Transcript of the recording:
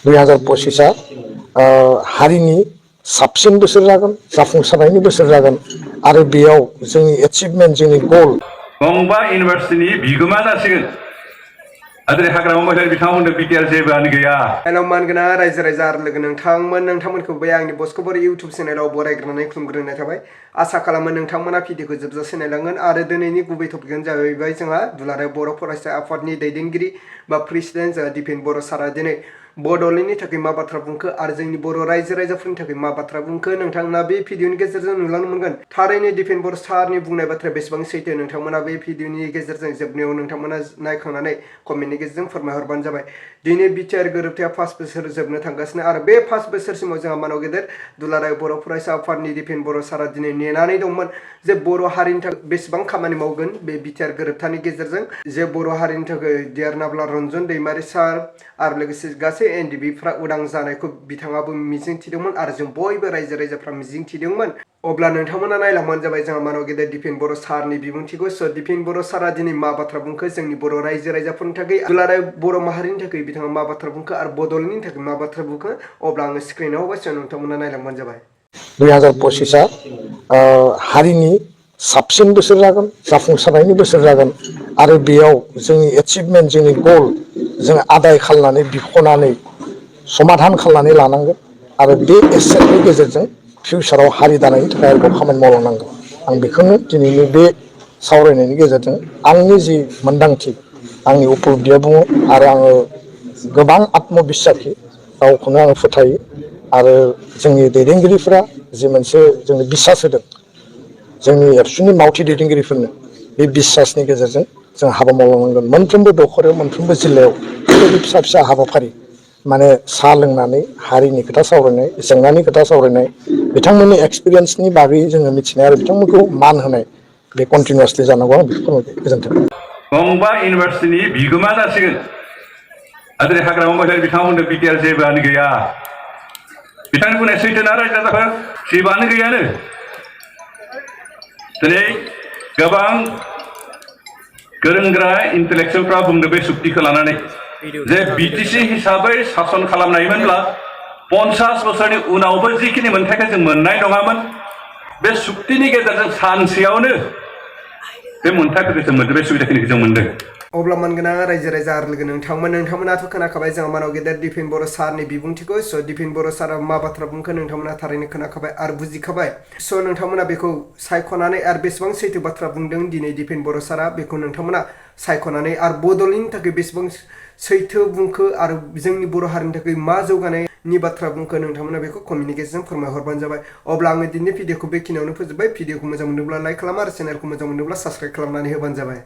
2025 हारिनि साबसिन बोसोर जागोन, जाफुंसारनायनि बोसोर जागोन आरो बेयाव जोंनि एचिभमेन्ट जोंनि गोल गंबा इउनिभार्सिटिनि बिगोमा जासिगोन। आदि हाग्रामा महिला बिथांमोननो बिटिआर जेबोआनो गैया। हेलौ मानगोना रायजो राजा आरो लोगो नोंथांमोनखौ बे आंनि बस्क'बर इउटुब चेनेलाव बरायग्रोनानै खुलुमग्रोनाय थाबाय। आसा खालामो नोंथांमोना भिडिअखौ जोबजासे नायलांगोन आरो दिनैनि गुबै टपिकआनो जाहैबाय जोंहा दुलाराय बर' फरायसा आफादनि दैदेनगिरि बा प्रेसिडेन्ट जोंहा दिपेन बर' सारा दिनै बड'लेण्डनि थाखाय मा बाथ्रा बुंखो आरो जोंनि बर' रायजो राजाफोरनि थाखाय मा बाथ्रा बुंखो नोंथांमोना बे भिडिअनि गेजेरजों नुलांनो मोनगोन। थारैनो दिपेन बर' सारनि बुंनाय बाथ्राया बेसेबां सैथो नोंथांमोना बे भिडिअनि गेजेरजों जोबनायाव नोंथांमोना नायखांनानै कमेन्टनि गेजेरजों फोरमायहरबानो जाबाय। दिनै बिटिआर गोरोबथाया 5 बोसोर जोबनो थांगासिनो आरो बे 5 बोसोरसिमाव जोंहा मानाव गेदेर दुलाराय बर' फरायसा आफादनि दिपेन बर' सारा दिनै नेनानै दंमोन जे बर' हारिनि थाखाय बेसेबां खामानि मावगोन बे बिटिआर गोरोबथानि गेजेरजों जे बर' हारिनि थाखाय देरनाब्ला रन्जन दैमारि सार आरो लोगोसे गासै एनडिबिफ्रा उदां जानायखौ बिथाङाबो मिजिंथिदोंमोन आरो जों बयबो रायजो राजाफ्रा मिजिंथिदोंमोन। अब्ला नोंथांमोना नायलांबानो जाबाय जोंहा मानाव गेदेर दिपेन बर' सारनि बिबुंथिखौ। दिपेन बर' सारा दिनै मा बाथ्रा बुंखो जोंनि बर' रायजो राजाफोरनि थाखाय दुलाराय बर' माहारिनि थाखाय बिथाङा मा बाथ्रा बुंखो आरो बड'लेण्डनि थाखाय मा बाथ्रा बुंखो अब्ला आङो स्क्रिनाव होगासिनो नोंथांमोना नायलांबानो जाबाय। 2025 हारिनि साबसिन बोसोर जागोन, जाफुंसारनायनि बोसोर जागोन आरो बेयाव जोंनि एचिभमेन्ट जोंनि गोल जों आदाय खालामनानै बिख'नानै समाधान खालामनानै लानांगोन आरो बे एसेटनि गेजेरजों फिउचाराव हारि दानायनि थाखाय आरोबाव खामानि मावलांनांगोन। आं बेखौनो दिनैनि बे सावरायनायनि गेजेरजों आंनि जि मोन्दांथि आंनि उपलब्धिया बुङो आरो आङो गोबां आत्मबिस्सासि गावखौनो आङो फोथायो आरो जोंनि दैदेनगिरिफोरा जि मोनसे जोंनो बिसास होदों जोंनि एबसुनि मावथि दैदेनगिरिफोरनो बे बिसासनि गेजेरजों जों हाबा मावलांनांगोन। मोनफ्रोमबो दखरायाव मोनफ्रोमबो जिल्लायाव बेबायदि फिसा फिसा हाबाफारि माने साहा लोंनानै हारिनि खोथा सावरायनाय, जेंनानि खोथा सावरायनाय, बिथांमोननि एक्सपिरियेन्सनि बागै जोङो मिथिनाय आरो बिथांमोनखौ मान होनाय बे कन्टिनिउसलि जानांगौ। आं बेखौ गोजोन्थों। गंबा इउनिभार्सिटिनि बिगोमा जासिगोन। आदि हाग्रामा महिला बिथांमोननो बिटिआर जेबोआनो गैया। बिथांनि बुंनाया सैथोना रायजो राजाफोर? जेबोआनो गैयानो। दिनै गोबां गोरों-गोरा इन्टेलेक्सुवेलफ्रा बुंदों बे सुक्तिखौ लानानै जे बिटिसि हिसाबै सासन खालामनायमोनब्ला 50 बोसोरनि उनावबो जिखिनि मोन्थायखौ जों मोननाय नङामोन बे सुक्तिनि गेजेरजों सानसेयावनो बे मोन्थायफोरखौ जों मोनदों, बे सुबिदाखिनिखौ जों मोनदों। अब्ला मानगोना रायजो राजा आरो लोगो नोंथांमोनाथ' खोनाखाबाय जोंहा मानाव गेदेर दिपेन बर' सारनि बिबुंथिखौ। दिपेन बर' सारा मा बाथ्रा बुंखो नोंथांमोना थारैनो खोनाखाबाय आरो बुजिखाबाय। नोंथांमोना बेखौ सायख'नानै आरो बेसेबां सैथो बाथ्रा बुंदों दिनै दिपेन बर' सारा बेखौ नोंथांमोना सायख'नानै आरो बड'लेण्डनि थाखाय बेसेबां सैथो बुंखो आरो जोंनि बर' हारिनि थाखाय मा जौगानायनि बाथ्रा बुंखो नोंथांमोना बेखौ कमेन्टनि गेजेरजों फोरमायहरबानो जाबाय। अब्ला आङो दिनै भिडिअखौ बेखिनियावनो फोजोबबाय। भिडिअखौ मोजां मोनदोंब्ला लाइक खालाम आरो चेनेलखौ मोजां मोनदोंब्ला साबस्क्राइब खालामनानै होबानो जाबाय।